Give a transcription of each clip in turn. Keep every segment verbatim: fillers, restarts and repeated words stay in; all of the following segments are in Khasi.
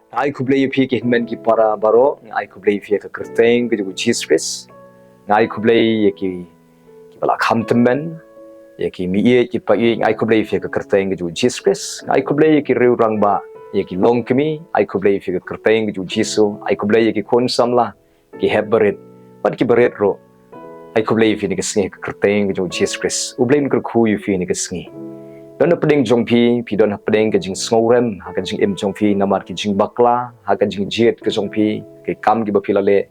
Nga ai khublei ïa phi ki hynmen ki para baroh, nga ai khublei ïa phi ha ka kyrteng ka jong u Jisu Khrist. Nga ai khublei ïa ki, ki ba la kham tymmen, ïa ki mei ïeit ki paid, nga ai khublei ïa phi ha ka kyrteng ka jong u Jisu Khrist. Nga ai khublei ïa ki riew rangbah, ïa ki longkmie, ai khublei ïa phi ha ka kyrteng ka jong u Jisu. Ai khublei ïa ki khun samla, ki hep barit bad ki barit ruh. Ai khublei ïa phi ha kane ka sngi ha ka kyrteng ka jong u Jisu Khrist. U Blei un kyrkhu ïa phi ha kane ka sngi. Don hapdeng jong phi, phi don hapdeng ka jingsngewrem ha ka jingim jong phi namar ki jingbakla ha ka jingjied ka jong phi, ki kam ki ba phi la leh.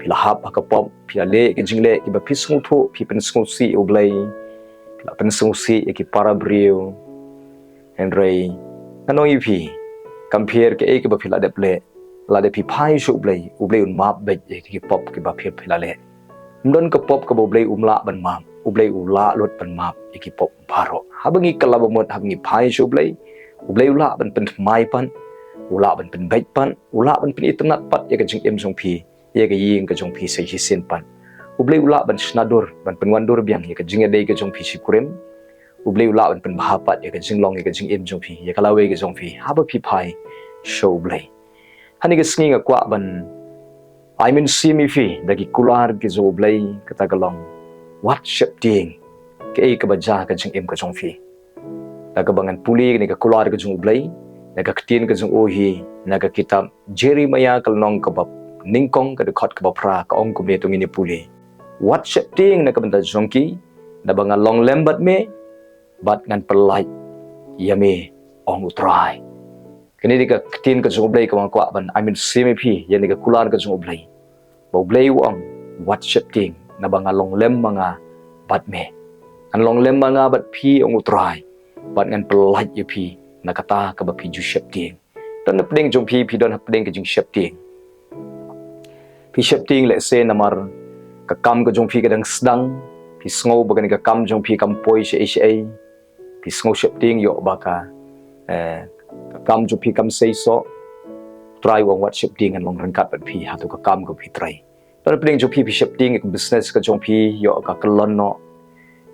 Phi la hap ha ka pop, phi la leh ki jingleh ki ba phi sngewthuh, phi pynsngewsih ïa u Blei, phi la pynsngewsih ïa ki para briew. Hynrei ngan ong ïa phi, kam pher kaei kaba phi la dep leh, lada phi phai sha u Blei, u Blei un map beit ïa ki pop kiba phi, phi la leh. Ym don ka pop kaba u Blei um lah ban map. U Blei u lah lut ban map ïa ki pop baroh. Haba ngi kylla ba mut, haba ngi phai sha u Blei, u Blei u lah ban pynthymmai pat, u lah ban pynbeit pat, u lah ban pynitynnad pat ïa ka jingim jong phi, ïa ka ïing ka jong phi sa shisien pat. U Blei u lah ban shna dur, ban pynwandur biang ïa ka jingïadei ka jong phi shi kurim. U Blei u lah ban pynbha pat ïa ka jinglong, ïa ka jingim jong phi, ïa ka lawei ka jong phi, haba phi phai sha u Blei. Ha kane ka sngi nga kwah ban ai mynsiem ïa phi da ki kular ki jong u Blei, kata ka long: Wat sheptieng kaei kaba jia ha ka jingim ka jong phi. Da kaba ngan pule ïa kane ka kular ka jong u Blei, na ka ktien ka jong u hi, na ka kitab Jeremiah ka lynnong kaba nyngkong, ka dkhot kaba phra, ka ong kumne, to ngin ïa pule: Wat sheptieng na ka bynta jong ki, naba nga long lem bad me, bad ngan pyllait ïa me, ong u Trai. Kane dei ka ktien ka jong u Blei kaba nga kwah ban ai mynsiem ïa phi, ïa kane ka kular ka jong u Blei. Ba u Blei u ong: Wat sheptieng, naba nga long lem ma nga bad me. Ngan long lem ma nga bad phi, ong u Trai, bad ngan pyllait ïa phi na kata kaba phi ju sheptieng. Don hapdeng jong phi, phi don hapdeng ka jingsheptieng. Phi sheptieng lehse namar ka kam ka jong phi ka dang sdang, phi sngew ba kane ka kam jong phi kam poi shaei shaei. Phi sngew sheptieng ïoh ba ka, eh, ka kam jong phi kam seisoh. U Trai u ong: Wat sheptieng, ngan long ryngkat bad phi ha kato ka kam kaba phi trei. Don hapdeng jong phi, phi sheptieng ïa ka business ka jong phi ïoh ka kyllon noh.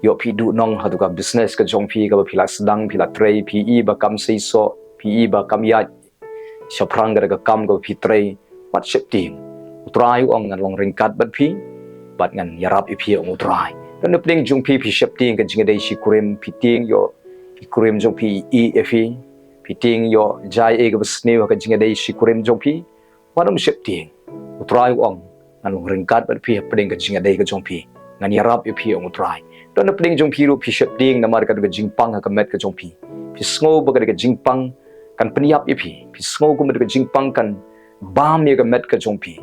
Ïoh phi duhnong ha kato ka business ka jong phi kaba phi la sdang, phi la trei, phi i ba kam seisoh, phi i ba kam ïaid shaphrang kata ka kam kaba phi trei. Wat sheptieng. U Trai u ong: Ngan long ryngkat bad phi, bad ngan ïarap ïa phi, ong u Trai. Don hapdeng jong phi, phi sheptieng ka jingïadei shi kurim, phi tieng ïoh i kurim jong phi i ïa phi, phi tieng ïoh jia ei kaba sniew ha ka jingïadei shi kurim jong phi. Wat nym sheptieng. U Trai u ong: Ngan long ryngkat bad phi hapdeng ka jingïadei ka jong phi. Ngan ïarap ïa phi, ong u Trai. Don hapdeng jong phi ruh, phi sheptieng namar kata ka jingpang ha ka met ka jong phi. Phi sngew ba kata ka jingpang kan pynïap ïa phi. Phi sngew kumba kata ka jingpang kan bam ïa ka met ka jong phi.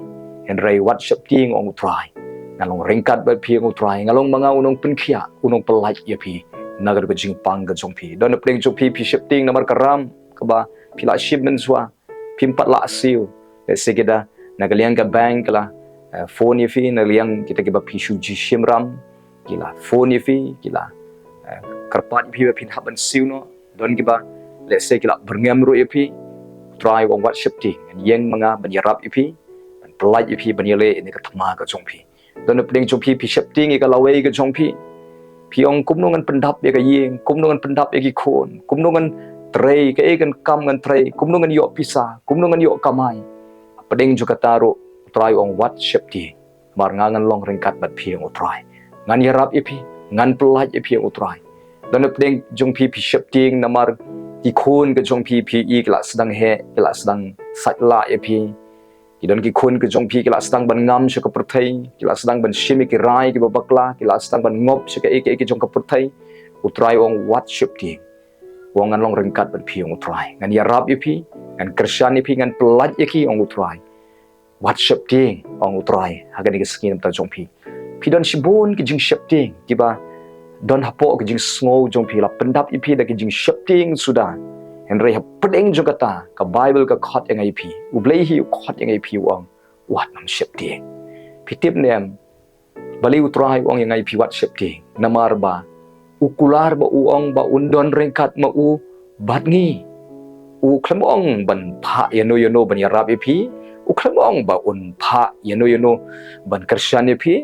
Hynrei wat sheptieng, ong u Trai. Ngan long ryngkat bad phi, ong u Trai. Ngan long ma nga u nongpynkhiah, u nongpyllait ïa phi na kata ka jingpang ka jong phi. Don hapdeng jong phi, phi sheptieng namar ka ram kaba phi la shim mynshuwa, phim pat lah siew. Lehse kita na ka liang ka bank ki la, eh, phone ïa phi, na liang kita kiba phi shu ju shim ram, ki la phone ïa phi, ki la, eh, kyrpad ïa phi ba phin hap ban siew noh. Don kiba lehse ki la byrngem ruh ïa phi. U Trai u ong: Wat sheptieng, ngan ïeng ma nga ban ïarap ïa phi, ban pyllait ïa phi, ban ïaleh ïa kane ka thma ka jong phi. Don hapdeng jong phi, phi sheptieng ïa ka lawei ka jong phi. Phi ong: Kumno ngan pyndap ïa ka ïing, kumno ngan pyndap ïa ki khun, kumno ngan trei, kaei ka kam ngan trei, kumno ngan ïoh pisa, kumno ngan ïoh kamai. Hapdeng jong kata ruh, u Trai u ong: Wat sheptieng, namar nga ngan long ryngkat bad phi, ong u Trai. Ngan ïarap ïa phi, ngan pyllait ïa phi, ong u Trai. Don hapdeng jong phi, phi sheptieng namar ki khun ka jong phi, phi i ki la sdang heh, ki la sdang sait lah ïa phi. Ki don ki khun ka jong phi ki la sdang ban ngam sha ka pyrthei, ki la sdang ban shim ïa ki rai kiba bakla, ki la sdang ban ngop sha kaei kaei ka jong ka pyrthei. U Trai u ong: Wat sheptieng. U ong: Ngan long ryngkat bad phi, ong u Trai. Ngan ïarap ïa phi, ngan kyrshan ïa phi, ngan pyllait ïa ki, ong u Trai. Wat sheptieng, ong u Trai, ha kane ka sngi na ka bynta jong phi. Phi don shibun ki jingsheptieng kiba don hapoh ka jingsngew jong phi, la pyndap ïa phi da ki jingsheptieng suda. Hynrei hapdeng jong kata, ka Baibl ka khot ïa nga ïa phi, U Blei hi u khot ïa nga ïa phi, u ong: Wat nym sheptieng. Phi tip ne em, balei U Trai u ong ïa nga ïa phi wat sheptieng? Namar ba u kular ba u ong ba un don ryngkat ma u bad ngi. U khlem ong ban phah ïano ïano ban ïarap ïa phi. U khlem ong ba un phah ïano ïano ban kyrshan ïa phi.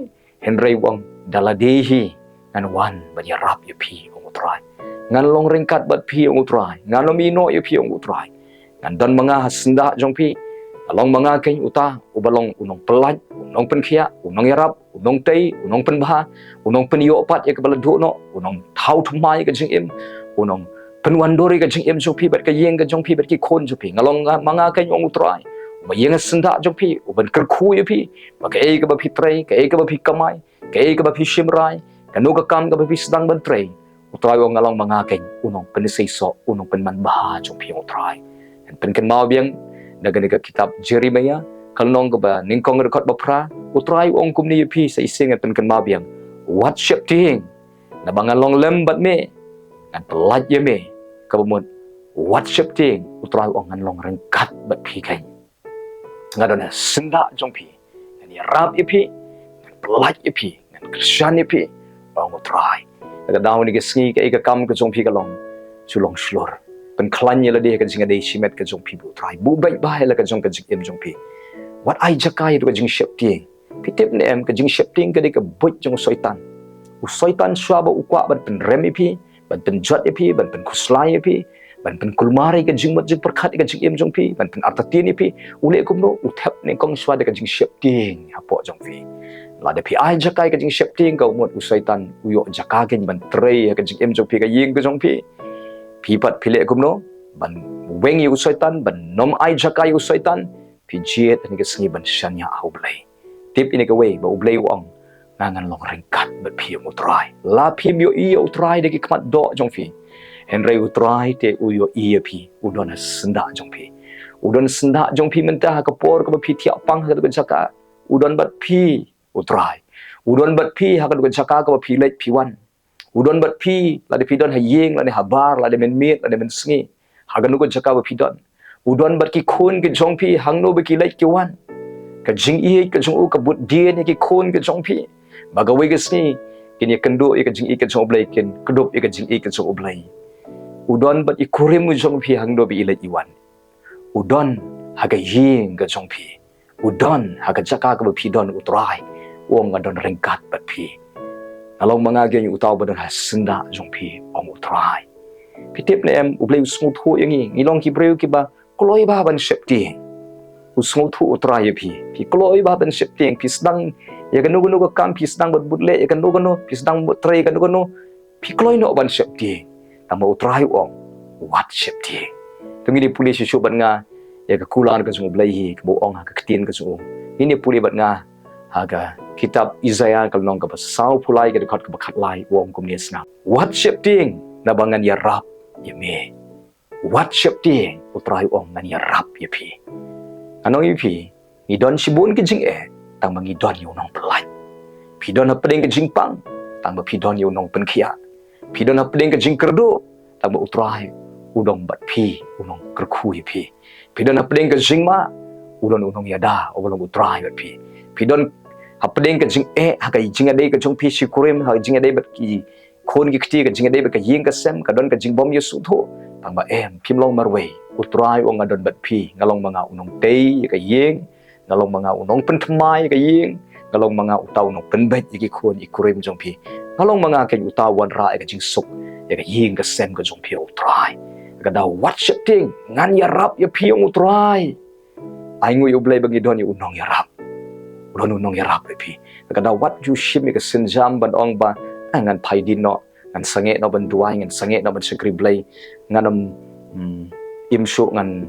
Hynrei u ong: Da lade hi ngan wan ban ïarap ïa phi, ong U Trai. Ngan long ryngkat bad phi, ong U Trai. Ngan ym ïehnoh ïa phi, ong U Trai. Ngan don ma nga ha syndah jong phi. Nga long ma nga keiñ uta uba long u nongpyllait, u nongpynkhiah, u nongïarap, u nongtei, u nongpynbha, u nongpynïoh pat ïa kaba la duh noh, u nongthaw thymmai ïa ka jingim, u nongpynwandur ïa ka jingim jong phi bad ka ïing ka jong phi bad ki khun jong phi. Nga long ma nga keiñ, ong U Trai, uba ïeng ha syndah jong phi, uban kyrkhu ïa phi ba kaei kaba phi trei, kaei kaba phi kamai, kaei kaba phi shim rai, kano ka kam kaba phi sdang ban trei. U Trai u ong, nga long ma nga keiñ u nongpynseisoh, u nongpynman bha jong phi, ong U Trai. Ngan pynkynmaw biang na kane ka kitab Jeremiah, ka lynnong kaba nyngkong, dkhot ba phra. U Trai u ong kumne ïa phi: Sa shisien ngan pynkynmaw biang, wat sheptieng, naba ngan long lem bad me, ngan pyllait ïa me. Kaba mut, wat sheptieng, U Trai u ong, ngan long ryngkat bad phi keiñ. Nga don ha syndah jong phi, ngan ïarap ïa phi, ngan pyllait ïa phi, ngan kyrshan ïa phi, ong U Trai. Lada ha kane ka sngi kaei ka kam ka jong phi ka long, shu long shlur. Pynkhlaiñ ïa lade ha ka jingïadei shimet ka jong phi bad U Trai. Buh beit bha ïa la ka jong ka jingim jong phi. Wat ai jaka ïa ka jingsheptieng. Phi tip ne em, ka jingsheptieng ka dei ka buit jong u Soitan. U Soitan shuwa ba u kwah ban pynrem ïa phi, ban pynjot ïa phi, ban pynkhuslai ïa phi, ban pynkulmar ïa ka jingmut jingpyrkhat ïa ka jingim jong phi, ban pynartatien ïa phi, u leh kumno? U thep nyngkong shuwa da ka jingsheptieng hapoh jong phi. Lada phi ai jaka ïa ka jingsheptieng, ka mut u Soitan u ïoh jaka keiñ ban trei ha ka jingim jong phi, ka ïing ka jong phi. Phi pat phi leh kumno? Ban weng ïa u Soitan, ban nym ai jaka ïa u Soitan, phi jied ha kane ka sngi ban shaniah ha U Blei. Tip ïa kawei, ba U Blei u ong, nga ngan long ryngkat bad phi, ong U Trai. La phim ïohi ïa U Trai da ki khmat doh jong phi, hynrei U Trai te u ïohi ïa phi, u don ha syndah jong phi. U don syndah jong phi mynta ha ka por kaba phi thiah pang ha ka jaka. U don bad phi, U Trai. U don bad phi ha ka jaka kaba phi leit phi wan. U don bad phi, lada phi don ha ïing, lada ha bar, lada mynmiet, lada mynsngi. Ha kano ka jaka ba phi don. U don bad ki khun ki jong phi, hangno ba ki leit ki wan. Ka jingïeit ka jong u ka bud dien ïa ki khun ki jong phi, ba kawei ka sngi kin ïakynduh ïa ka jingïeit ka jong U Blei, kin kdup ïa ka jingïeit ka jong U Blei. U don bad i kurim u jong phi, hangno ba i leit i wan. U don ha ka ïing ka jong phi. U don ha ka jaka kaba phi don, U Trai u ong, nga don ryngkat bad phi. Nga long ma nga keiñ uta uba don ha syndah jong phi, ong U Trai. Phi tip ne em, U Blei u sngewthuh ïa ngi. Ngi long ki briew kiba kloi bha ban sheptieng. U sngewthuh U Trai ïa phi. Phi kloi bha ban sheptieng. Phi sdang ïa kano kano ka kam, phi sdang ban bud leh ïa kano kano, phi sdang ban trei ïa kano kano, phi kloi noh ban sheptieng. Tangba U Trai u ong, wat sheptieng. To ngin ïa pule shuh shuh bad nga ïa ka kular ka jong U Blei hi, kaba u ong ha ka ktien ka jong u. Ngin ïa pule bad nga ha ka kitab Isaiah ka lynnong kaba sawphew lai, ka dkhot kaba khatlai, u ong kumne, sngap: Wat sheptieng, naba ngan ïarap ïa me. Wat sheptieng, U Trai u ong, ngan ïarap ïa phi. Ngan ong ïa phi, ngi don shibun ki jingeh, tangba ngi don ïa u nongpyllait. Phi don hapdeng ka jingpang, tangba phi don ïa u nongpynkhiah. Phi don hapdeng ka jingkyrduh, tangba U Trai u don bad phi, u nongkyrkhu ïa phi. Phi don hapdeng ka jingma, u don u nongïada uba long U Trai bad phi. Phi don hapdeng ka jingeh ha ka jingïadei ka jong phi shi kurim, ha ka jingïadei bad ki khun ki kti, ka jingïadei bad ka ïing ka sem, ka don ka jingbym ïasngewthuh. Tangba em, phim long marwei. U Trai u ong, nga don bad phi. Nga long ma nga u nongtei ïa ka ïing, nga long ma nga u nongpynthymmai ïa ka ïing, nga long ma nga uta u nongpynbeit ïa ki khun i kurim jong phi. Nga long ma nga keiñ uta u wanrah ïa ka jingsuk ïa ka ïing ka sem ka jong phi, U Trai. Ka da, wat sheptieng, ngan ïarap ïa phi, ong U Trai. Ai nguh ïa U Blei ba ngi don ïa u nongïarap. U don u nongïarap ïa phi. Ka da, wat ju shim ïa ka sienjam ban ong ba, ah, ngan phai dien noh, ngan sangeh noh ban duwai, ngan sangeh noh ban shakri Blei, ngan ym, hmm, im shuh, ngan,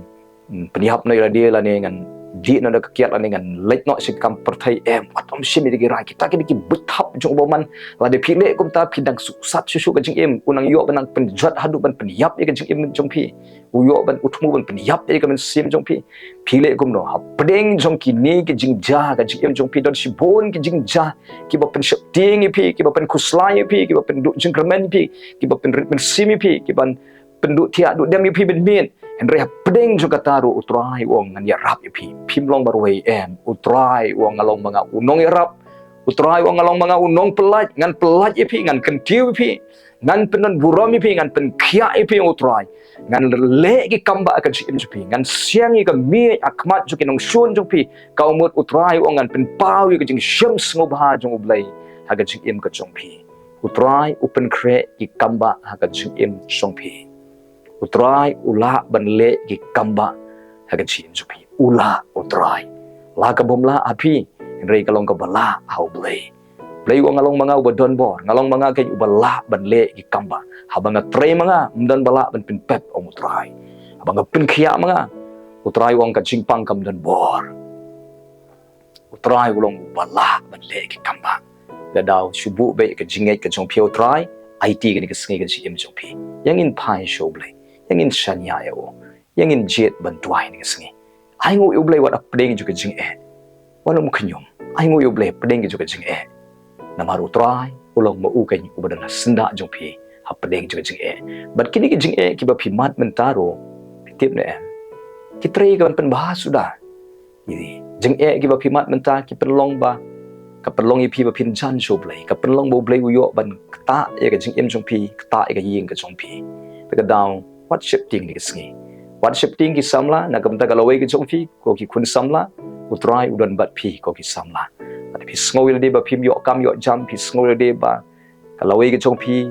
hmm, pynïap noh ïa lade, lane ngan dih noh da ka kiad, lane ngan leit noh sha ki kam pyrthei. Em, wat ym shim ïa ki rai. Kita ki dei ki buit thap jong u bymman. Lada phi leh kumta, phi dang suk sat shuh shuh ka jingim. U nang ïoh ban nang pynjot haduh ban pynïap ïa ka jingim jong phi. U ïoh ban, u thmu ban pynïap ïa ka mynsiem jong phi. Phi leh kumno? Hapdeng jong kine ki jingjia ka jingim jong phi don shibun ki jingjia kiba pynsheptieng ïa phi, kiba pynkhuslai ïa phi, kiba pynduh jingkyrmen ïa phi, kiba pynrit mynsiem ïa phi, kiban pynduh thiah duh dem ïa phi mynmiet. Hynrei hapdeng jong kata ruh U Trai u ong, ngan ïarap ïa phi. Phim long marwei em. U Trai u ong, nga long ma nga u nongïarap. U Trai u ong, nga long ma nga u nongpyllait. Ngan pyllait ïa phi, ngan kyntiew ïa phi, ngan pynbun burom ïa phi, ngan pynkhiah ïa phi, U Trai. Ngan leh ki kam ba ha ka jingim jong phi. Ngan siang ïa ka miej ha khmat jong ki nongshun jong phi. Ka mut U Trai u ong, ngan pynpaw ïa ka jingshim sngewbha jong U Blei ha ka jingim ka jong phi. U Trai u pynkhreh ki kam ba ha ka jingim jong phi. U Trai u lah ban leh ki kam ba ha ka jingim jong phi. U lah U Trai. La ka bym lah ha phi, hynrei ka long kaba lah ha U Blei. Blei u ong nga long ma nga uba don bor, nga long ma nga keiñ uba lah ban leh ki kam ba. Haba nga trei ma nga, ym don ba lah ban pynpep, ong U Trai. Haba nga pynkhiah ma nga, U Trai u ong ka jingpang kam don bor. U Trai u long uba lah ban leh ki kam ba. Lada u shu buh beit ka jingngeit ka jong phi ha U Trai, aiti kane ka sngi ka jingim jong phi. Ïa ngin phai sha U Blei. Ïa ngin shaniah ïa u. Ïa ngin jied ban duwai kane ka sngi. Ai nguh ïa U Blei wat hapdeng jong ka jingeh. Wat ym khñium. Ai nguh ïa U Blei hapdeng jong ka jingeh. Namar U Trai u long ma u keiñ uba don ha syndah jong phi hapdeng jong ka jingeh. Bad kine ki jingeh kiba phi mad mynta ruh, phi tip ne em, ki trei ka ban pynbha suda. Ki jingeh kiba phi mad mynta ki pynlong ba, ka pynlong ïa phi ba phin jan sha U Blei, ka pynlong ba U Blei u ïoh ban ktah ïa ka jingim jong phi, ktah ïa ka ïing ka jong phi. Te ka daw, wat sheptieng kane ka sngi. Wat sheptieng ki samla, na ka bynta ka lawei ka jong phi, ko ki khun samla, U Trai u don bad phi ko ki samla. Lada phi sngew ïalade ba phim ïoh kam ïoh jam, phi sngew ïalade ba ka lawei ka jong phi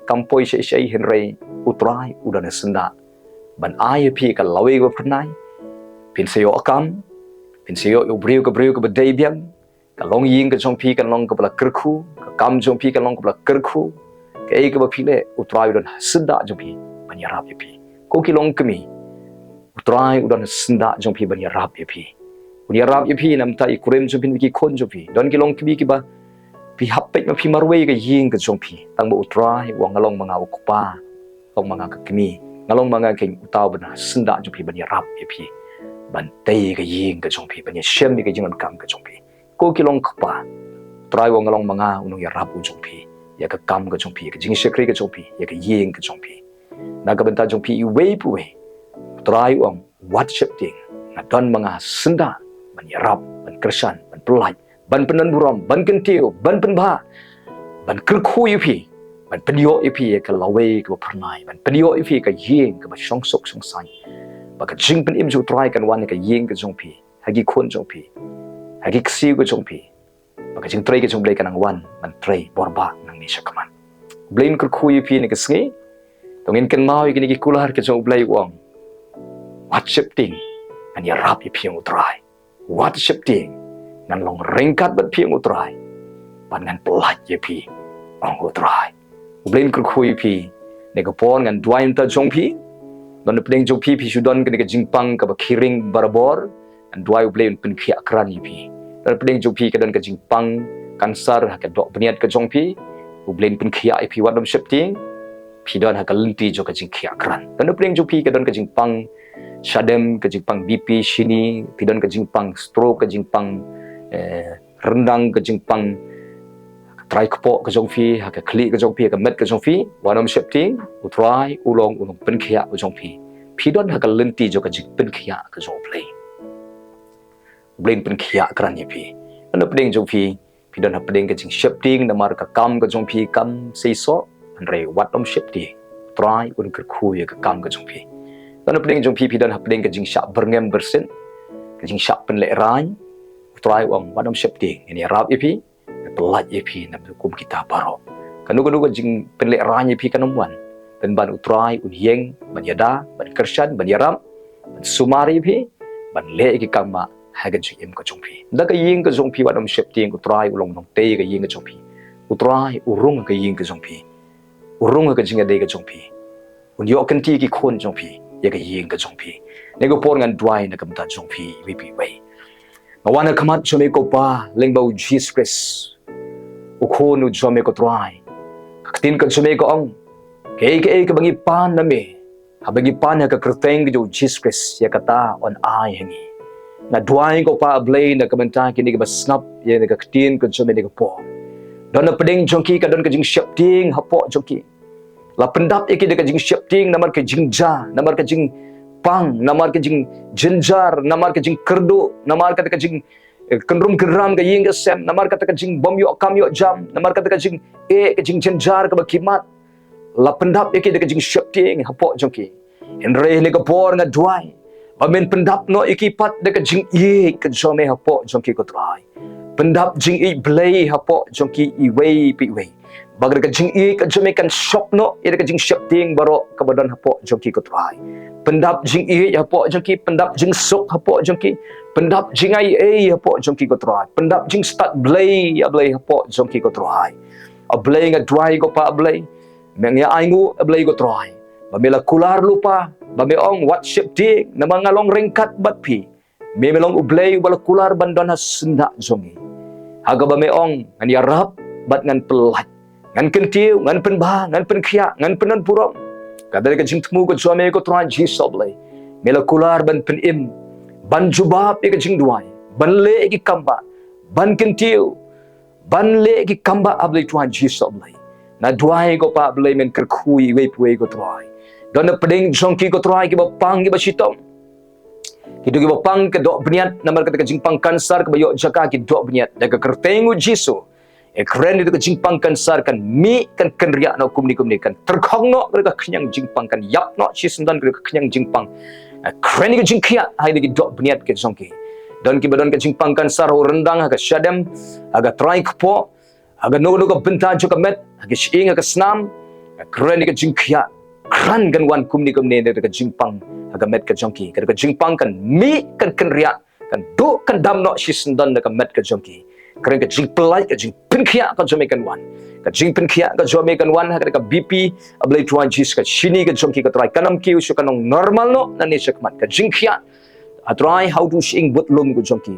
kam poi shai shai, hynrei U Trai u don ha syndah ban ai ïa phi ka lawei kaba phyrnai. Phin sa ïoh kam, phin sa ïoh ïa u briew ka briew kaba dei biang. Ka longïing ka jong phi kan long kaba la kyrkhu, ka kam jong phi kan long kaba la kyrkhu. Kaei kaba phi leh, U Trai u don ha syndah jong phi ban ïarap ïa phi. Ko ki longkmie, U Trai u don ha syndah jong phi ban ïarap ïa phi. Un ïarap ïa phi namar i kurim jong phi, ki khun jong phi. Don ki longkmie kiba phi hap peit ma phi marwei ka ïing ka jong phi. Tang ba U Trai u ong nga long ma nga u kpa, long ma nga ka kmie. Nga long ma nga keiñ uta uba don ha syndah jong phi ban ïarap ïa phi, ban tei ka ïing ka jong phi, ban ïashem ïa ka jingdonkam ka jong phi. Ko ki longkpa, U Trai u ong nga long ma nga u nongïarap u jong phi, ïa ka kam ka jong phi, ïa ka jingshakri ka jong phi, ïa ka ïing ka jong phi. Na ka bynta jong phi iwei pa iwei, U Trai u ong wat sheptieng, nga don ma nga ha syndah ban ïarap, ban kyrshan, ban pyllait, ban pyndonburom, ban kyntiew, ban pynbha, ban kyrkhu ïa phi, ban pynïoh ïa phi ïa ka lawei kaba phyrnai, ban pynïoh ïa phi ka ïing kaba shongsuk shongsaiñ. Ba ka jingpynim jong U Trai kan wan ha ka ïing ka jong phi, ha ki khun jong phi, ha ki ksiew ka jong phi. Ba ka jingtrei ka jong U Blei kan nang wan ban trei borbah nangne shakhmat. U Blei un kyrkhu ïa phi kane ka sngi. To ngin kynmaw ïa kine ki kular ka jong U Blei, u ong, wat sheptieng, ngan ïarap ïa phi, ong U Trai. Wat sheptieng, ngan long ryngkat bad phi, ong U Trai. Bad ngan pyllait ïa phi, ong U Trai. U Blei un kyrkhu ïa phi. Kane ka por ngan duwai na ka bynta jong phi. Don napdeng jong phi, phi shu don kane ka jingpang kaba khih ring barabor. Ngan duwai U Blei un pynkhiah krat ïa phi. Don napdeng jong phi ka don ka jingpang kansar ha ka dohbniat ka jong phi. U Blei un pynkhiah ïa phi, wat nym sheptieng. Phi don ha ka lynti jong ka jingkhiah krat. Don napdeng jong phi ka don ka jingpang shadem, ka jingpang B P, shini, phi don ka jingpang stroke, ka jingpang, eh, ryndang, ka jingpang trai kpoh ka jong phi, ha ka khlieh ka jong phi, ha ka met ka jong phi, wat nym sheptieng, U Trai u long u nongpynkhiah ka jong phi. Phi don ha ka lynti jong ka jingpynkhiah ka jong U Blei. U Blei un pynkhiah krat ïa phi. Don napdeng jong phi, phi don hapdeng ka jingsheptieng namar ka kam ka jong phi kam seisoh, hynrei wat nym sheptieng. U Trai un kyrkhu ïa ka kam ka jong phi. Don napdeng jong phi, phi don hapdeng ka jingshah byrngem byrsit, ka jingshah pynlehrain. U Trai u ong wat nym sheptieng, ngan ïarap ïa phi, ngan pyllait ïa phi na ka bynta kum kita baroh. Kano kano ka jingpynlehrain ïa phi kan nym wan. Pynban U Trai un ïeng ban ïada, ban kyrshan, ban ïarap, ban sumar ïa phi, ban leh ïa ki kam ba ha ka jingim ka jong phi. Da ka ïing ka jong phi wat nym sheptieng, U Trai u long u nongtei ka ïing ka jong phi. U Trai u rung ka ïing ka jong phi. U rung ka jingïadei ka jong phi. Un ïoh kynti ki khun jong phi ïa ka ïing ka jong phi. Kane ka por ngan duwai na ka bynta jong phi iwei pa iwei. Nga wan ha khmat jong me ko Pa, lyngba U Jisu Khrist, U Khun u jong me ko Trai. Ka ktien ka jong me ka ong, kaei kaei kaba ngi pan na me, haba ngi pan ha ka kyrteng ka jong U Jisu Khrist, ïa kata yn ai ha ngi. Nga duwai ko Pa Blei na ka bynta kine kiba sngap ïa kane ka ktien ka jong me ha kane ka por. Don napdeng jong ki ka don ka jingsheptieng hapoh jong ki. La pyndap ïa ki da ka jingsheptieng namar ka jingjia, namar ka jingpang, namar ka jingjynjar, namar ka jingkyrduh, namar kata ka jing, eh, kynrum kynram ka ïing ka sem, namar kata ka jingbym ïoh kam ïoh jam, namar kata ka jing, eh, ka jingjynjar kaba ki mad. La pyndap ïa ki da ka jingsheptieng hapoh jong ki. Hynrei ha kane ka por nga duwai ba men pyndap noh ïa ki pat da ka jingïeit ka jong me hapoh jong ki ko Trai. Pyndap jingïeit Blei hapoh jong ki iwei pa iwei. Ba ka jingïeit ka jong me kan shop noh ïa ka jingsheptieng baroh kaba don hapoh jong ki, ko Trai. Pyndap jingïeit hapoh jong ki, pyndap jingsuk hapoh jong ki, pyndap jingai ei hapoh jong ki, ko Trai. Pyndap jingstad blei, A Blei, hapoh jong ki, ko Trai. A Blei, nga duwai, ko Pa, A Blei, me ïa ainguh, A Blei, ko Trai, ba me la kular lypa, ba me ong, wat sheptieng, namar nga long ryngkat bad phi. Me, me long U Blei uba la kular ban don ha syndah jong ngi. Ha kaba me ong, ngan ïarap bad ngan pyllait, ngan kyntiew, ngan pynbha, ngan pynkhiah, ngan pynbha burom. Ka dei ka jingthmu ka jong me, ko Trai Jisu, A Blei. Me la kular ban pynim, ban jubab ïa ka jingduwai, ban leh ïa ki kambah, ban kyntiew, ban leh ïa ki kambah, A Blei Trai Jisu, A Blei. Nga duwai, ko Pa, A Blei, men kyrkhu ïa iwei pa iwei, ko Trai. Don na pdeng jong ki, ko Trai, kiba pang, kiba shitom. Kito kiba pang ka dohbniat, namar kata ka jingpang kansar kaba ïoh jaka, ki dohbniat. Da ka kyrteng U Jisu, nga kren ïa ka jingpang kansar kan mih, kan kynriah noh kumne kumne, kan tyrkhong noh ka khñiang jingpang, kan ïap noh shisyndon ka khñiang jingpang. Nga kren ïa ka jingkhiah ha kito ki dohbniat ka jong ki. Don kiba don ka jingpang kansar ha u ryndang, ha ka shadem, ha ka trai kpoh, ha kano kano ka bynta jong ka met, ha ka shyieng, ha ka snam. Nga kren ïa ka jingkhiah, kren kan wan kumne kumne na ka jingpang ha ka met ka jong ki. Ka jingpang kan mih, kan kynriah, kan duh, kan dam noh shisyndon na ka met ka jong ki. Kren ka jingpyllait, ka jingpynkhiah ka jong me kan wan. Ka jingpynkhiah ka jong me kan wan ha ka B P, A Blei Trai Jisu, ka shini ka jong ki, ko Trai, kan ym kiew shuh, kan ym normal noh nangne shakhmat. Ka jingkhiah, A Trai, ha u shyieng bad lum ka jong ki,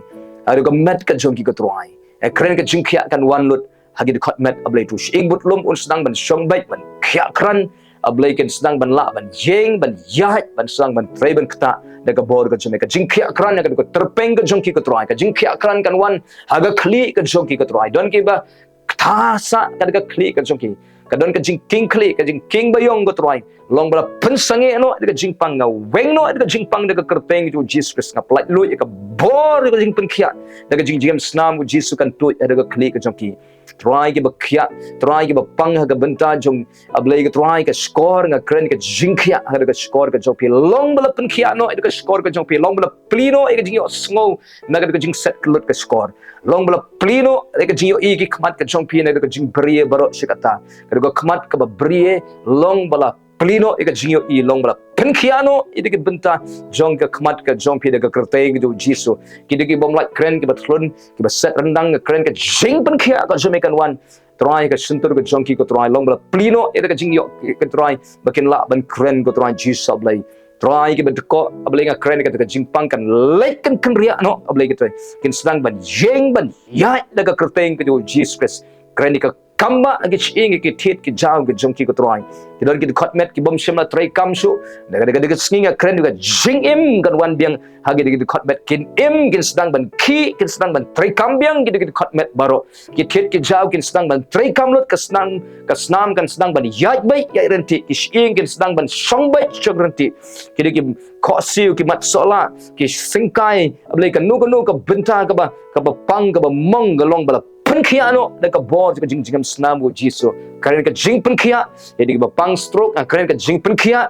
ha ka met ka jong ki, ko Trai. Nga kren ka jingkhiah kan wan lut ha ki dkhot met, A Blei, ha u shyieng bad lum, un sdang ban shong beit, ban khiah kren, A Blei, kin sdang ban lah ban ïeng, ban ïaid, ban sdang ban trei, ban ktah da ka bor ka jong me. Ka jingkhiah kren, ka dei ka tyrpeng ka jong ki, ko Trai. Ka jingkhiah kren kan wan ha ka khlieh ka jong ki, ko Trai. Don kiba ktah sah ka dei ka khlieh ka jong ki. Ka don ka jingkieng khlieh, ka jingkieng baïong, ko Trai. Long ba la pynsangeh noh ïa ka jingpang, nga weng noh ïa ka jingpang da ka kyrteng ka jong U Jisu Khrist. Nga pyllait luid ïa ka bor ka jingpynkhiah da ka jingjngem snam, U Jisu, kan tuid ha ka khlieh ka jong ki. Trai, kiba khiah, Trai, kiba pang ha ka bynta jong, A Blei, ko Trai, ka shkor, nga kren ka jingkhiah ha ka shkor ka jong phi. Long ba la pynkhiah noh ïa ka shkor ka jong phi, long ba la plie noh ïa ka jingïohsngew na ka jingset kyllut ka shkor. Long ba la plie noh ïa ka jingïohi ki khmat ka jong phi na ka jingbriew baroh shi katta. Ka khmat kaba briew, long ba la plie noh ïa ka jingïohi, long ba la pynkhiah noh ïa ka bynta jong ka khmat ka jong phi da ka kyrteng ka jong U Jisu. Kito kibym lah kren, kiba thlun, kiba set ryndang, nga kren ka jingpynkhiah ka jong me kan wan. Trai, ha ka shyntur ka jong ki, ko Trai, long ba la plie noh ïa ka jingïoh, ko Trai, ba kin lah ban kren, ko Trai Jisu, A Blei. Trai, kiba dkoh, A Blei, nga kren ka jingpang kan leit, kan kynriah noh, A Blei, ko Trai. Kin sdang ban ïeng, ban ïaid da ka kyrteng ka jong U Jisu Khrist. Kren ïa ka kambah ha ki shyieng, ha ki thied ki jaw ka jong ki, ko Trai. Ki don ki dkhot met kibym shym la trei kam shuh. Da ka, da ka, da ka sngi, nga kren ïa ka jingim kan wan biang ha ki, da ki dkhot met, kin im, kin sdang ban khih, kin sdang ban trei kam biang, ki, da ki dkhot met baroh. Ki thied ki jaw kin sdang ban trei kam lut, ka snam, ka snam kan sdang ban ïaid beit, ïaid ryntih, ki shyieng kin sdang ban shong beit, shong ryntih. Kito ki khohsiew, ki mat sohlah, ki syngkai, A Blei, kano kano ka bynta kaba, kaba pang, kaba mong, ka long ba la pynkhiah noh da ka bor ka jingjngem snam U Jisu. Kren ka jingpynkhiah ïa kito kiba pang stroke, kren ka jingpynkhiah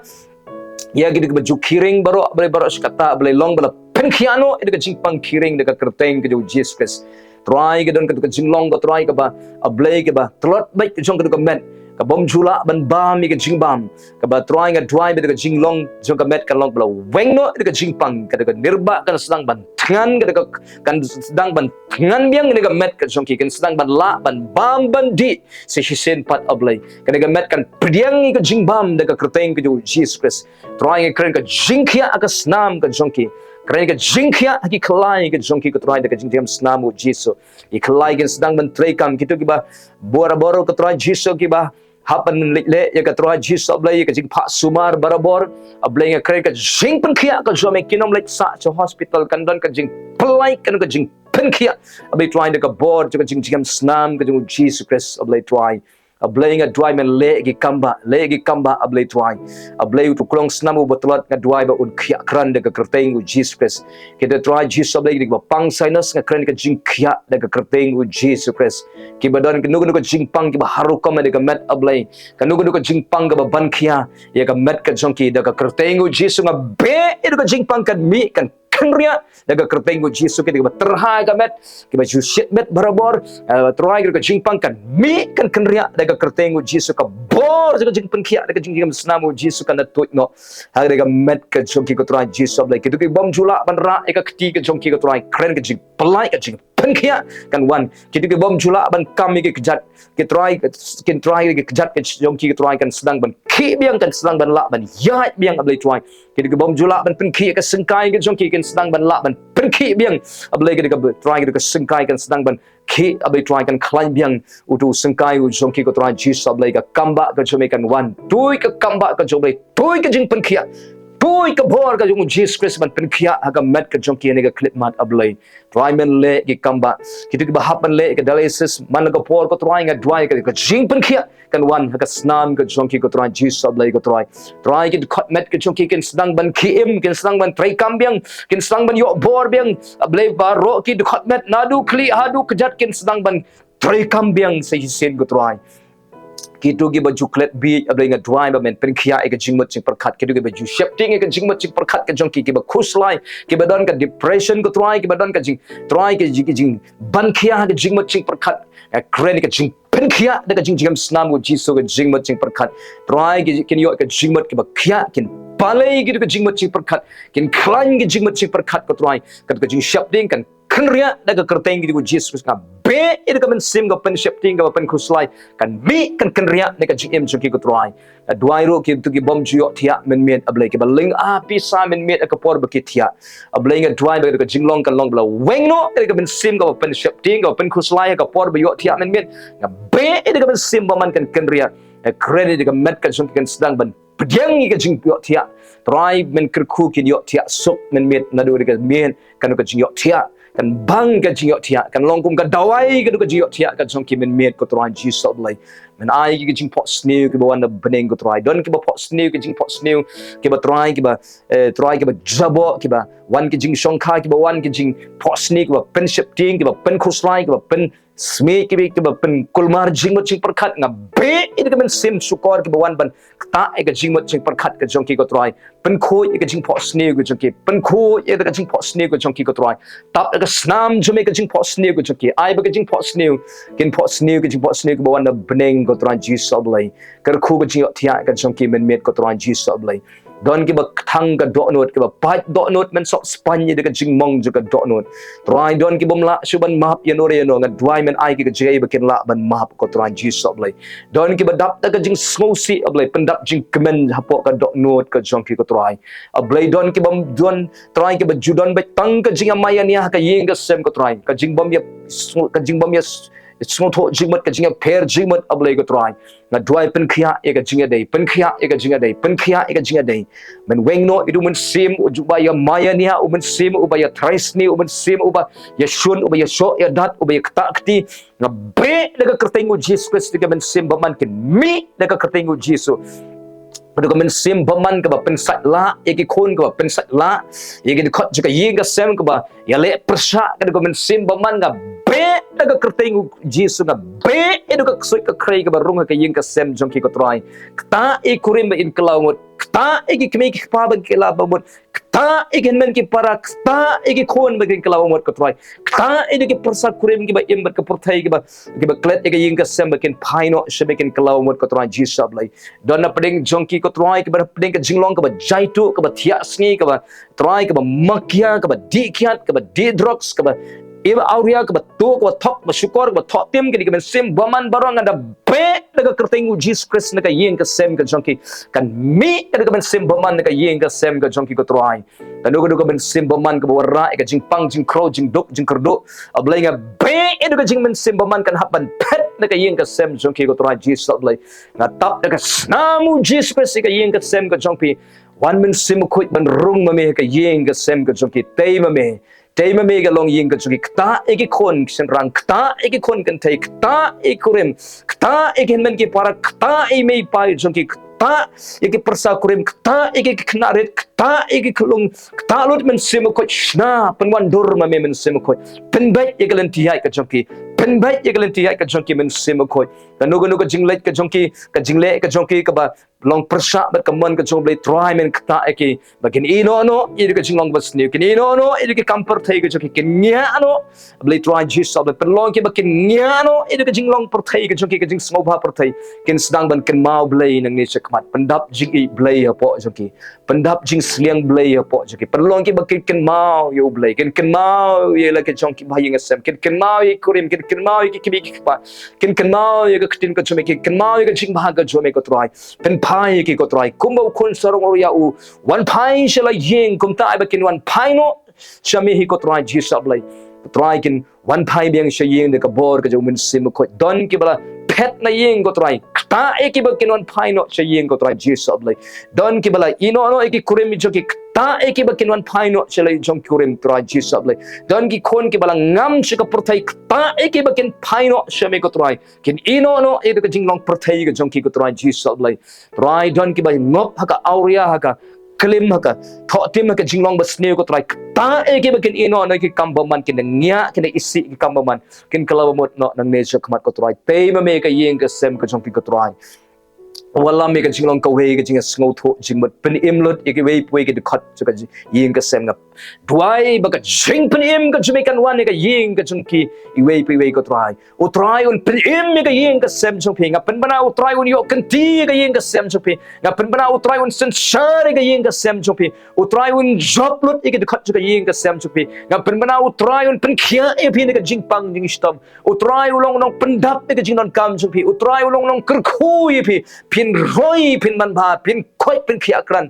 ïa kito kiba ju khih ring baroh, A Blei, baroh shi katta, A Blei, long ba la pynkhiah noh ïa ka jingpang khih ring da ka kyrteng ka jong U Jisu Khrist. Trai, ka don ka, ka jinglong, ko Trai, kaba, A Blei, kaba tlot beit ka jong ka, ka met, kabym ju lah ban bam ïa ka jingbam, kaba, Trai, nga duwai ba ka jinglong jong ka met kan long ba la weng noh ïa ka jingpang, ka, ka nirbah kan sdang ban thngan, ka, ka, kan sdang ban thngan biang ïa ka met ka jong ki, kan sdang ban lah ban bam ban dih sa shisien pat, A Blei. Ka, ka met kan pdiang ïa ka jingbam da ka kyrteng ka jong U Jisu Khrist. Trai, nga kren ka jingkhiah ha ka snam ka jong ki. Kren ka jingkhiah ha ki khlai ka jong ki, ko Trai, da ka jingjngem snam U Jisu. Ki khlai kin sdang ban trei kam, kito kiba barabor, ko Trai Jisu, kiba hap ban leit leh ïa, ko Trai Jisu, A Blei, ïa ka jingphah sumar barabor. A Blei, nga kren ka jingpynkhiah ka jong me, kin ym leit sah sha hospital, kan don ka jingpyllait, kan don ka jingpynkhiah, A Blei Trai, da ka bor jong ka jingjngem snam ka jong U Jisu Khrist, A Blei Trai. A Blei, nga duwai men leh ki kambah, leh ki kambah, A Blei Trai. A Blei, uto u klong snam uba tlot, nga duwai ba un khiah kren da ka kyrteng U Jisu Khrist. Kita, Trai Jisu, A Blei, kiba pang sinus, nga kren ka jingkhiah da ka kyrteng U Jisu Khrist. Kiba don kano kano ka jingpang kiba har rukom ïa ka met, A Blei, kano kano ka jingpang kaba ban khiah ïa ka met ka jong ki, da ka kyrteng U Jisu nga beh ïa ka jingpang kan mih, kan kynriah da ka kyrteng u Jisu, kito kiba tyrha ka met, kiba ju shit met barabor, eh, Trai, kito ka jingpang kan mih kan kynriah da ka kyrteng u Jisu, ka bor jong ka jingpynkhiah da ka jingim snam u Jisu kan da tuid noh ha ka met ka jong ki, ko Trai Jisu Blei. Kito ki bym ju lah ban rah ïa ka kti ka jong ki, ko Trai, kren ka jingpyllait, ka jingpynkhiah kan wan. Kito ki bym ju lah ban kam ïa ki kjat, ki Trai, ki Trai, ki kjat ka jong ki, ko Trai, kan sdang ban khih biang, kan sdang ban lah ban ïaid biang, A Blei Trai. Kito ki bym ju lah ban pynkhih ïa ka syngkai ka jong ki, kan sdang ban lah ban pynkhih biang, A Blei, kito ki, Trai, kito ki syngkai kan sdang ban khih, A Blei Trai, kan khlaiñ biang uto u syngkai u jong ki, ko Trai Jisu Blei. Ka kam bah ka jong me kan wan, tuid ka kam bah ka jong me, tuid ka jingpynkhiah, tuid ka bor ka jong u Jisu Khrist ban pynkhiah ha ka met ka jong ki ha kane ka khyllipmat, A Blei. Trai, men leh ki kam bah, kito kiba hap ban leh ka dialysis man la ka por, ko Trai, nga duwai ka, ka jingpynkhiah kan wan ha ka snam ka jong ki, ko Trai Jisu Blei, ko Trai. Trai, ki dkhot met ka jong ki kin sdang ban khih im, kin sdang ban treikam biang, kin sdang ban ïoh bor biang, A Blei, baroh ki dkhot met, naduh khlieh haduh kjat, kin sdang ban treikam biang sa shisien, ko Trai. Kito kiba ju klet bieit, A Blei, nga duwai ba men pynkhiah ïa ka jingmut jingpyrkhat. Kito kiba ju sheptieng ïa ka jingmut jingpyrkhat ka jong ki, kiba khuslai, kiba don ka depression, ko Trai, kiba don ka jing, Trai, ka jing, ka jingban khia ha ka jingmut jingpyrkhat, nga kren ïa ka jingpynkhiah da ka jingim snam u Jisu, ka jingmut jingpyrkhat. Trai, ki, kin ïoh ka jingmut kaba khiah, kin pynleit ïa ka jingmut jingpyrkhat, kin khlaiñ ka jingmut jingpyrkhat, ko Trai. Ka, ka jingsheptieng kan kynriah da ka kyrteng ka jong u Jisu Khrist. Nga beh ïa ka mynsiem ka pynsheptieng, kaba pynkhuslai, kan mih kan kynriah da ka jingim jong ki, ko Trai. Nga duwai ruh kito ki bym ju ïohthiah mynmiet, A Blei, kiba lynga pisa mynmiet ha ka por ba ki thiah, A Blei, nga duwai ba ka jinglong kan long ba la weng noh ka mynsiem kaba pynsheptieng, kaba pynkhuslai ha ka por ba ïohthiah mynmiet. Nga beh ïa ka mynsiem bymman kan kynriah. Nga kren ïa ka met ka jong ki kan sdang ban pdiang ïa ka jingïohthiah. Trai, men kyrkhu kin ïohthiah suk mynmiet, naduh ka miet kan ka jingïohthiah, kan bang ka jingïohthiah, kan long kum ka dawai ka, ka jingïohthiah ka jong ki mynmiet, ko Trai Jisu Blei. Men ai ki ka jingphohsniew kiba wan na bneng, ko Trai. Don kiba phohsniew ka jingphohsniew kiba, Trai, kiba, eh, Trai, kiba jaboh, kiba wan ka jingshongkha, kiba wan ka jingphohsniew, kiba pynsheptieng, kiba pynkhuslai, kiba pynsmit, kiba, kiba pynkulmar jingmut jingpyrkhat. Nga beh ïa ka mynsiem shukor kiba wan ban ktah ïa ka jingmut jingpyrkhat ka jong ki, ko Trai. Pynkhuid ïa ka jingphohsniew ka jong ki. Pynkhuid ïa ka jingphohsniew ka jong ki, ko Trai. Tap ïa ka snam jong me ka jingphohsniew ka jong ki. Ai ba ka jingphohsniew kin phohsniew ka jingphohsniew kiba wan na bneng, ko Trai Jisu Blei. Kyrkhu ka jingïohthiah ka jong ki mynmiet, ko Trai Jisu Blei. Don kiba thang ka dohnud, kiba pait dohnud, men sop spaiñ ïa ka jingmong jong ka dohnud. Trai, don kibym lah shuh ban map ïano re ïano, nga duwai men ai ki ka jingïarap ba kin lah ban map, ko Trai Jisu Blei. Don kiba dap da ka jingsngewsih, A Blei, pyndap jingkmen hapoh ka dohnud ka jong ki, ko Trai. A Blei, don kibym don, Trai, kiba ju don beit tang ka jingïamai ïania ha ka ïing ka sem, ko Trai. Ka jingbym ïa, ka jingbym ïa sngewthuh jingmut, ka jingïapher jingmut, A Blei, ko Trai. Nga duwai pynkhiah ïa ka jingïadei, pynkhiah ïa ka jingïadei, pynkhiah ïa ka jingïadei. Men weng noh ïa u mynsiem uba ïamai ïania, u mynsiem uba ïatreischem, u mynsiem uba ïashun, uba ïashoh ïadat, uba ïaktah kti. Nga beh da ka kyrteng u Jisu Khrist ïa ka mynsiem bymman, kin mih da ka kyrteng u Jisu. Ka mynsiem bymman kaba pynsait lah ïa ki khun, kaba pynsait lah ïa ki dkhot jong ka ïing ka sem, kaba ïaleh pyrshah, ka mynsiem bymman nga beh da ka kyrteng u Jisu. Nga beh ïa ka ksuid ka khrei kaba rung ha ka ïing ka sem jong ki, ko Trai. Ktah ïa ki kurim ba kin kylla mut, ktah ïa ki kmie ki kpa ba kin kylla mut, ktah ïa ki hynmen ki para, ktah ïa ki khun ba kin kylla mut, ko Trai. Ktah ïa ki pyrsa kurim kiba im bad ka pyrthei, kiba, kiba klet ïa ka ïing ka sem ba kin phai noh sha me, kin kylla mut, ko Trai Jisu Blei. Don na pdeng jong ki, ko Trai, kiba na pdeng ka jinglong kaba jaituh, kaba thiah sngi, kaba, Trai, kaba makia, kaba dih kiad, kaba dih drugs, kaba ïa ba awria, kaba tuh, kaba thok, kaba shukor, kaba thoh tim, kine ki mynsiem bymman baroh nga da beh da ka kyrteng u Jisu Khrist na ka ïing ka sem ka jong ki. Kan mih ka mynsiem bymman na ka ïing ka sem ka jong ki, ko Trai. Kano kano ka mynsiem bymman kaba wanrah ïa ka jingpang jingkhraw, jingduk jingkyrduh, A Blei, nga beh ïa ka jingmynsiem bymman kan hap ban phet na ka ïing ka sem jong ki, ko Trai Jisu Blei. Nga tap da ka snam u Jisu Khrist ïa ka ïing ka sem ka jong ki. Wan Mynsiem Bakhuid ban rung ma me ha ka ïing ka sem ka jong ki. Tei ma me, tei ma me ka longïing ka jong ki. Ktah ïa ki khun ki shynrang, ktah ïa ki khun kynthei, ktah ïa ki kurim, ktah ïa ki hynmen ki para, ktah ïa i mei i pa jong ki, ktah ïa ki pyrsa kurim, ktah ïa ki khynnah rit, ktah ïa ki khyllung, ktah lut Mynsiem Bakhuid. Shna, pynwandur ma me Mynsiem Bakhuid. Pynbeit ïa ka lynti ïaid ka jong ki. Pynbeit ïa ka lynti ïaid ka jong ki Mynsiem Bakhuid. Kano kano ka jingleh ka jong ki, ka jingleh ka jong ki kaba long pyrshah bad ka mon ka jong U Blei, Trai men ktah ïa ki ba kin ïeh noh noh ïa ka jinglong basniew, kin ïeh noh noh ïa ki kam pyrthei ka jong ki, kin ngiah noh. Blei Trai Jisu Blei, pynlong ki ba kin ngiah noh ïa ka jinglong pyrthei ka jong ki, ka jingsngewbha pyrthei, kin sdang ban kynmaw Blei nangne shakhmat, pyndap jingïeit Blei hapoh jong ki, pyndap jingsliang Blei hapoh jong ki, pynlong ki ba kin kynmaw ïa U Blei, kin kynmaw ïa la ka jong ki ba ïing ka sem, kin kynmaw ïa ki kurim, kin kynmaw ïa ki kmie ki kpa, kin kynmaw ïa ka ktien ka jong me, kin kynmaw ïa ka jingbha ka jong me ko Trai. Pynphai ïa ki ko Trai, kumba u khun sarong ïa u wan phai sha la ïing, kumta ai ba kin wan phai noh sha me hi ko Trai Jisu Blei. Trai kin wan phai biang sha ïing da ka bor ka jong U Mynsiem Bakhuid. Don ki ba la phet na ïing ko Trai, ktah ïa ki ba kin wan phai noh sha ïing ko Trai Jisu Blei. Don ki ba la ïeh noh noh ïa ki kurim jong ki, ktah ïa ki ba kin wan phai noh sha la jong ki kurim Trai Jisu Blei. Don ki khun ki ba la ngam sha ka pyrthei, ktah ïa ki ba kin phai noh sha me ko Trai, kin ïeh noh noh ïa ka jinglong pyrthei ka jong ki ko Trai Jisu Blei. Trai don ki ba ngop ha ka awria, ha ka klim, ha ka thohtim, ha ka jinglong basniew ko Trai, ktah ïa ki ba kin ïeh noh noh ïa ki kam bymman, kin ngiah, kin isih ïa ki kam bymman, kin kylla ba mut noh nangne shakhmat ko Trai. Tei ma me ka ïing ka sem ka jong ki ko Trai. Wallam ïa ka jinglong kawei ka jingsngewthuh jingmut, pynim lut ïa kiwei pa wei ki dkhot jong ka ïing ka sem. Nga duwai ba ka jingpynim ka jong me kan wan ïa ka ïing ka jong ki iwei pa iwei ko Trai. U Trai un pynim ïa ka ïing ka sem jong phi. Nga pynbna U Trai un ïoh kynti ïa ka ïing ka sem jong phi. Nga pynbna U Trai un synshar ïa ka ïing ka sem jong phi. U Trai un jop lut ïa ka dkhot jong ka ïing ka sem jong phi. Nga pynbna U Trai un pynkhiah ïa phi na ka jingpang jingshitom. U Trai u long u nongpyndap ïa ka jingdonkam jong phi. U Trai u long u nongkyrkhu ïa phi. Phin roi, phin manbha, phin koit, phin khiahkrat.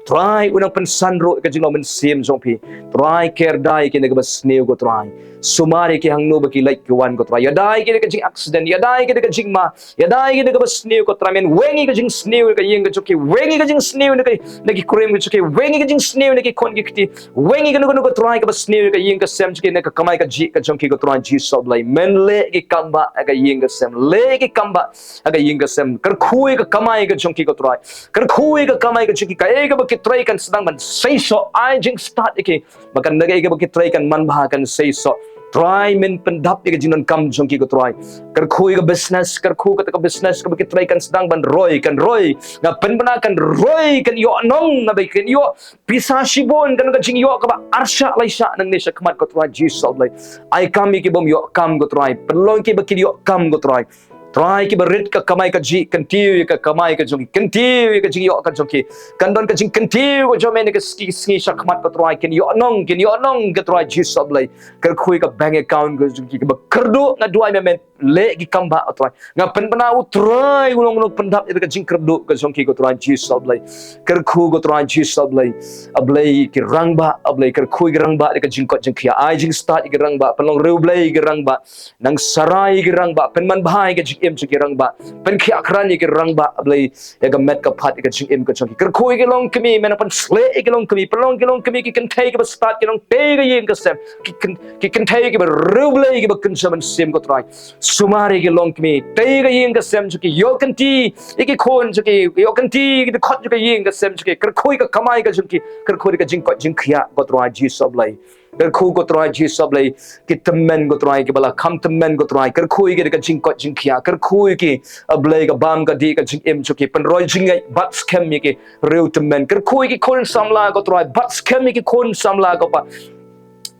Trai u nongpynsan ruh ïa ka jinglong mynsiem jong phi. Trai kyrda ïa ki na kaba sniew ko Trai. Sumar ïa ki hangno ba ki leit ki wan ko Trai. Ïada ïa ki da ka jingaccident, ïada ïa ki da ka jingma, ïada ïa ki da kaba sniew ko Trai. Men weng ïa ka jingsniew ïa ka ïing ka jong ki, weng ïa ka jingsniew na ka, na ki kurim ka jong ki, weng ïa ka jingsniew na ki khun ki kti, weng ïa kano kano ko Trai kaba sniew ïa ka ïing ka sem jong ki, na ka kamai kajih ka jong ki ko Trai Jisu Blei. Men leh ki kam ba ha ka ïing ka sem, leh ki kam ba ha ka ïing ka sem. Kyrkhu ïa ka kamai ka jong ki ko Trai. Kyrkhu ïa ka kamai ka jong ki, kaei kaba ki trei kan sdang ban seisoh, ai jingstad ïa ki. Ba kan da kaei kaba ki trei kan manbha, kan seisoh. Trai men pyndap ïa ka jingdonkam jong ki ko Trai. Kyrkhu ïa ka business, kyrkhu kata ka business kaba ki trei kan sdang ban roi, kan roi. Nga pynbna kan roi, kan ïoh nong, nga ba kan ïoh pisa shibun, kan ka jingïoh kaba arshah laishah nangne shakhmat ko Trai Jisu Blei. Ai kam ïa ki bym ïoh kam ko Trai. Pynlong ki ba kin ïoh kam ko Trai. Trai kiba rit ka kamai kajih, kyntiew ïa ka kamai ka jong ki, kyntiew ïa ka jingïoh ka jong ki. Kan don ka jingkyntiew ka jong me na ka sngi, sngi shakhmat ko Trai, kin ïoh nong, kin ïoh nong ko Trai Jisu Blei. Kyrkhu ïa ka bank account ka jong ki kaba kyrduh, nga duwai me men leh ki kam ba ko Trai. Nga pynbna U Trai u long u nongpyndap ïa ka jingkyrduh ka jong ki ko Trai Jisu Blei. Kyrkhu ko Trai Jisu Blei. A Blei ki rangbah, a Blei kyrkhu ïa ki rangbah da ka jingkoit jingkhiah. Ai jingstad ïa ki rangbah, pynlong riewblei ïa ki rangbah. Nang sarai ïa ki rangbah, pynmanbha ïa ka jingim jong ki rangbah, pynkhiah kren ïa ki rangbah, a Blei, ïa ka met ka phad ïa ka jingim ka jong ki. Kyrkhu ïa ki longkmie, men pynshlei ïa ki longkmie, pynlong ki longkmie ki kynthei kiba stad, ki nongtei ka ïing ka sem, ki kyn-, ki kynthei kiba riewblei kiba kynja mynsiem ko Trai. Sumar ïa ki longkmie, tei ka ïing ka sem jong ki, ïoh kynti ïa ki khun jong ki, ïoh kynti ïa ki dkhot jong ka ïing ka sem jong ki. Kyrkhu ïa ka kamai ka jong ki, kyrkhu ïa ka jingkoit jingkhiah ko Trai Jisu Blei. Kyrkhu ko Trai Jisu Blei, ki tymmen ko Trai, kiba la kham tymmen ko Trai. Kyrkhu ïa ki da ka jingkoit jingkhiah. Kyrkhu ïa ki, a Blei, ka bam ka dih ka jingim jong ki. Pynroi jingngeit bad skhem ïa ki riew tymmen. Kyrkhu ïa ki khun samla ko Trai, bad skhem ïa ki khun samla ko Pa.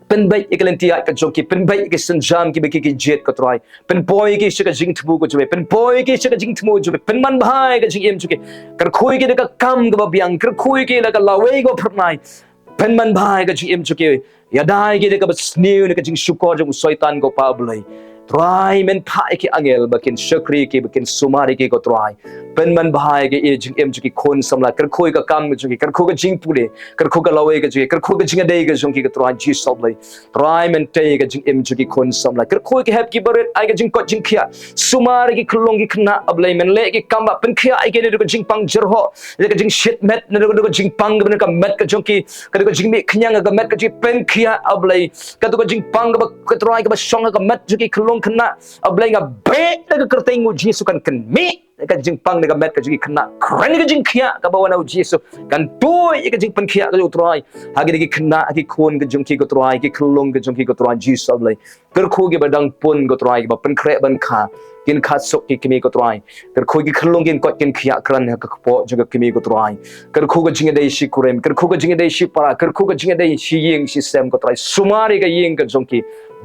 Pynbeit ïa ki lynti ïaid ka jong ki, pynbeit ïa ki sienjam kiba ki, ki jied ko Trai. Pynpoi ïa ki sha ka jingthmu ka jong me, pynpoi ïa ki sha ka jingthmu jong me, pynmanbha ïa ka jingim jong ki. Kyrkhu ïa ki da ka kam kaba biang, kyrkhu ïa ki da ka lawei kaba phyrnai. Pynmanbha ïa ka jingim jong ki. Ïada ïa ki da kaba sniew na ka jingshukor jong u Soitan ko Pa Blei. Trai, men phah ïa ki angel ba kin shakri ïa ki, ba kin sumar ïa ki ko Trai. Pynmanbha ïa ki, ïa jingim jong ki khun samla, kyrkhu ïa ka kam jong ki, kyrkhu ka jingpule, kyrkhu ka lawei ka jong ki, kyrkhu ka jingïadei ka jong ki ko Trai Jisu Blei. Trai, men tei ïa ka jingim jong ki khun samla, kyrkhu ïa ki hep ki barit, ai ka jingkoit jingkhiah. Sumar ïa ki khyllung ki khynnah, a Blei, men leh ki kam ba pynkhiah ïa ki na ka jingpang jyrhoh, na ka jingshit met, na ka jingpang, na ka met ka jong ki, ka jingmih khñiang ka met ka jingpynkhiah, a Blei. Ka jingpang kaba, ka Trai, kaba shong ka met jong ki khyllung khynnah, A Blei nga beh da ka kyrteng u Jisu kan kynmih ka jingpang da ka met ka jong ki khynnah. Kren ka jingkhiah kaba wan na u Jisu, kan tuid ka jingpynkhiah ka jong u Trai ha ki, ki khynnah, ha ki khun ka jong ki ko Trai, ki khyllung ka jong ki ko Trai Jisu A Blei. Kyrkhu kiba dang pun ko Trai, kiba pynkhreh ban kha, kin kha suk ki kmie ko Trai. Kyrkhu ki khyllung kin koit kin khiah kren ha ka kpoh jong ka kmie ko Trai. Kyrkhu ka jingïadei shi kurim, kyrkhu ka jingïadei shi para, kyrkhu ka jingïadei shi ïing shi sem ko Trai. Sumar ïa ka ïing ka jong ki,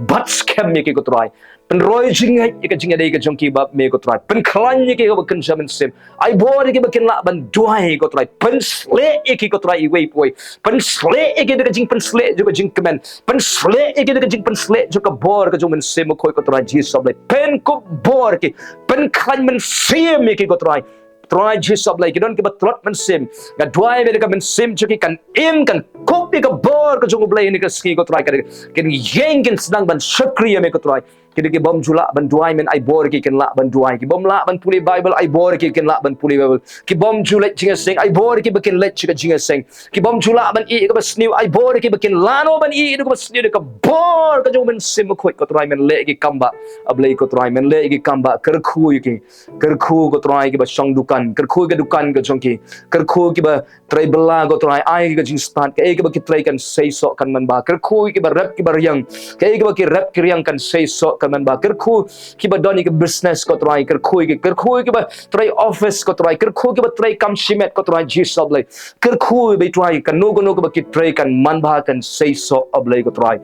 bat skhem ïa ki ko Trai. Pynroi jingngeit ïa ka jingïadei ka jong ki bad me ko Trai. Pynkhlaiñ ïa ki kaba kynja mynsiem. Ai bor ïa ki ba kin lah ban duwai ko Trai. Pynshlei ïa ki ko Trai iwei pa iwei. Pynshlei ïa ki da ka jingpynshlei jong ka jingkmen. Pynshlei ïa ki da ka jingpynshlei jong ka bor ka jong u Mynsiem Bakhuid ko Trai Jisu A Blei. Pynkup bor ïa ki. Pynkhlaiñ mynsiem ïa ki ko Trai. Trai Jisu A Blei, ki don kiba tlot mynsiem. Nga duwai ba da ka mynsiem jong ki kan im, kan kup ïa ka bor ka jong u Blei ha kane ka sngi ko Trai, kan, kin ïeng kin sdang ban shakri ïa me ko Trai. Ki don ki bym ju lah ban duwai, men ai bor ïa ki kin lah ban duwai. Ki bym lah ban pule Baibl, ai bor ïa ki kin lah ban pule Baibl. Ki bym ju leit jingïaseng, ai bor ïa ki ba kin leit sha ka jingïaseng. Ki bym ju lah ban ïeh ïa kaba sniew, ai bor ïa ki ba kin lah noh ban ïeh ïa kaba sniew da ka bor ka jong u Mynsiem Bakhuid ko Trai, men leh ïa ki kam ba, A Blei ko Trai, men leh ïa ki kam ba, kyrkhu ïa ki. Kyrkhu ko Trai kiba shong dukan, kyrkhu ïa ka dukan ka jong ki. Kyrkhu kiba trei bylla ko Trai, ai ka jingstad, kaei kaba ki trei kan seisoh kan manbha. Kyrkhu ïa kiba rep kiba riang, kaei kaba ki rep ki riang kan seisoh kan manbha. Kyrkhu kiba don ïa ka business ko Trai, kyrkhu ïa ki, kyrkhu ïa kiba trei office ko Trai, kyrkhu kiba trei kam shimet ko Trai Jisu A Blei. Kyrkhu ïa kiba trei kano kano kaba ki trei kan manbha kan seisoh A Blei ko Trai.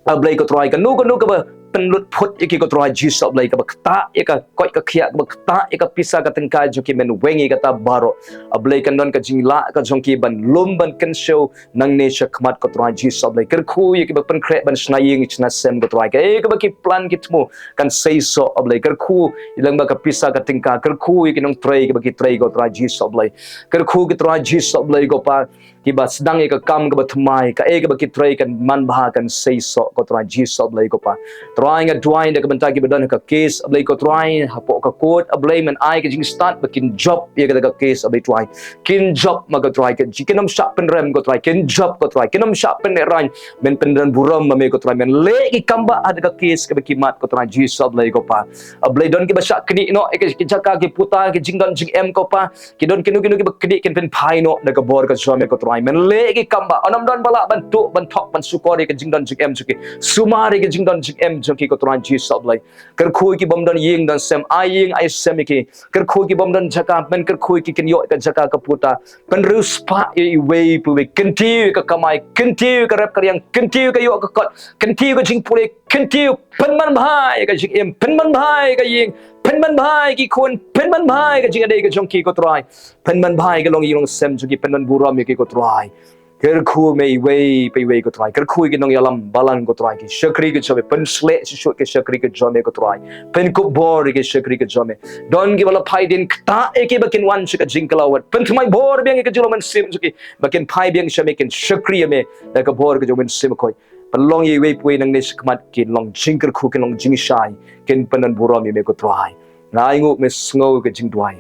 A Blei ko Trai, kano kano kaba pynlut phut ïa ki ko Trai Jisu A Blei, kaba ktah ïa ka koit ka khiah, kaba ktah ïa ka pisa ka tyngka jong ki, men weng ïa kata baroh. A Blei, kan don ka jinglah ka jong ki ban lum ban kynshew nangne sha khmat ko Trai Jisu A Blei. Kyrkhu ïa kiba pynkhreh ban shna ïing shna sem ko Trai, kaei kaba ki plan ki thmu kan seisoh A Blei. Kyrkhu ïa lang ba ka pisa ka tyngka, kyrkhu ïa ki nongtrei kiba ki trei ko Trai Jisu A Blei. Kyrkhu ki Trai Jisu A Blei ko Pa, kiba sdang ïa ka kam kaba thymmai, kaei kaba ki trei kan manbha kan seisoh ko Trai Jisu A Blei ko Pa. Trai nga duwai da ka bynta kiba don ha ka case A Blei ko Trai, hapoh ka court A Blei, men ai ka jingstad ba kin jop ïa kata ka case A Blei Trai. Kin jop ma ko Trai, kin, kin ym shah pynrem ko Trai, kin jop ko Trai, kin ym shah pynrem, men pyndon burom ma me ko Trai, men leh ïa ki kam ba ha ka case kaba ki mad ko Trai Jisu A Blei ko Pa. A Blei, don kiba shah knieh noh ïa ki jaka ki puta ki jingdon jingem ko Pa. Ki don kino kino kiba knieh, kin pynphai noh da ka bor ka jong me ko Trai. Men leh ïa ki kam ba, ym don ba lah ban tuh ban thok ban shukor ïa ka jingdon jingem jong ki. Sumar ïa ka jingdon jingem jong ki ko Trai Jisu A Blei. Kyrkhu ïa ki bym don ïing don sem, ai ïing ai sem ïa ki. Kyrkhu ïa ki bym don jaka, men kyrkhu ïa ki kin ïoh ïa ka jaka ka puta. Pynriewspah ïa iwei pa iwei, kyntiew ïa ka kamai, kyntiew ïa ka rep ka riang, kyntiew ïa ka ïoh ka kot, kyntiew ïa ka jingpule, kyntiew, pynmanbha ïa ka jingim, pynmanbha ïa ka ïing, pynmanbha ïa ki khun, pynmanbha ïa ka jingïadei ka jong ki ko Trai. Pynmanbha ïa ka longïing longsem jong ki, pyndon burom ïa ki ko Trai. Kyrkhu me iwei pa iwei ko Trai. Kyrkhu ïa ki nongïalam balang ko Trai, ki shakri ki jong me, pynshlei shisha ki shakri ki jong me ko Trai. Pynkup bor ïa ki shakri ki jong me. Don kiba la phai dien, ktah ïa ki ba kin wan sha ka jingkylla wat. Pynthymmai bor biang ïa ka jinglong mynsiem jong ki, ba kin phai biang sha me, kin shakri ïa me da ka bor ka jong u Mynsiem Bakhuid. Pynlong ïa iwei pa iwei nangne sha khmat kin long jingkyrkhu, kin long jingshai, kin pyndon burom ïa me ko Trai. Nga ainguh me sngew ka jingduwai.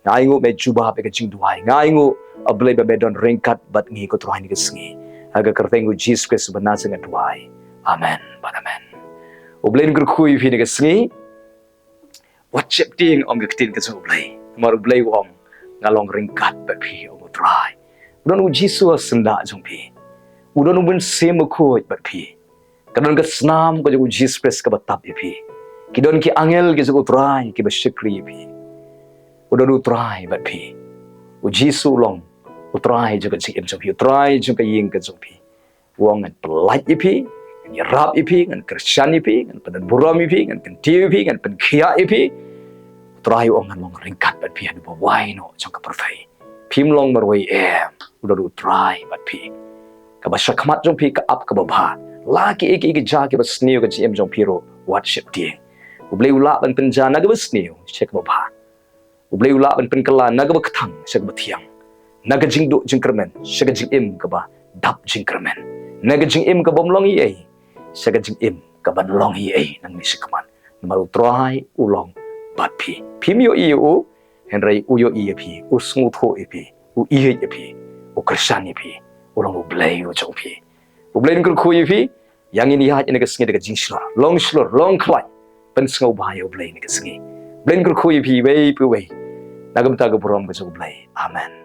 Nga ainguh me jubab ïa ka jingduwai. Nga ainguh, A Blei, ba me don ryngkat bad ngi ko Trai ha kane ka sngi. Ha ka kyrteng u Jisu Khrist uba Nasaret nga duwai. Amen bad amen. U Blei un kyrkhu ïa phi ha kane ka sngi. Wat sheptieng, ong ka ktien ka jong U Blei. Namar U Blei u ong, nga long ryngkat bad phi, ong U Trai. U don U Jisu ha syndah jong phi. U don U Mynsiem Bakhuid bad phi. Ka don ka snam ka jong U Jisu Khrist kaba tap ïa phi. Ki don ki angel ki jong U Trai kiba shakri ïa phi. U don U Trai bad phi. U Jisu u long U Trai jong ka jingim jong phi, U Trai jong ka ïing ka jong phi. U ong, ngan pyllait ïa phi, ngan ïarap ïa phi, ngan kyrshan ïa phi, ngan pyndon burom ïa phi, ngan kyntiew ïa phi, ngan pynkhiah ïa phi. U Trai u ong, ngan long ryngkat bad phi haduh ba wai noh jong ka pyrthei. Phim long marwei em, u don U Trai bad phi. Kaba sha khmat jong phi ka ap kaba bha. La kiei kiei ki jia kiba sniew ha ka jingim jong phi ruh, wat sheptieng. U Blei u lah ban pynjia na kaba sniew sha kaba bha. U Blei u lah ban pynkylla na kaba kthang sha kaba thiang, na ka jingduh jingkyrmen sha ka jingim kaba dap jingkyrmen, na ka jingim kabym long ei ei sha ka jingim kaban long ei ei nangne sha khmat. Namar U Trai u long bad phi. Phim ïohi ïa u, hynrei u ïohi ïa phi, u sngewthuh ïa phi, u ïeit ïa phi, u kyrshan ïa phi. U long U Blei u jong phi. U Blei un kyrkhu ïa phi. Ïa ngin ïaid ha kane ka sngi da ka jingshlur. Long shlur, long khlaiñ. pynsngewbha ïa U Blei ha kane ka sngi. Blei un kyrkhu ïa phi iwei pa iwei. Na ka bynta ka burom ka jong U Blei. Amen.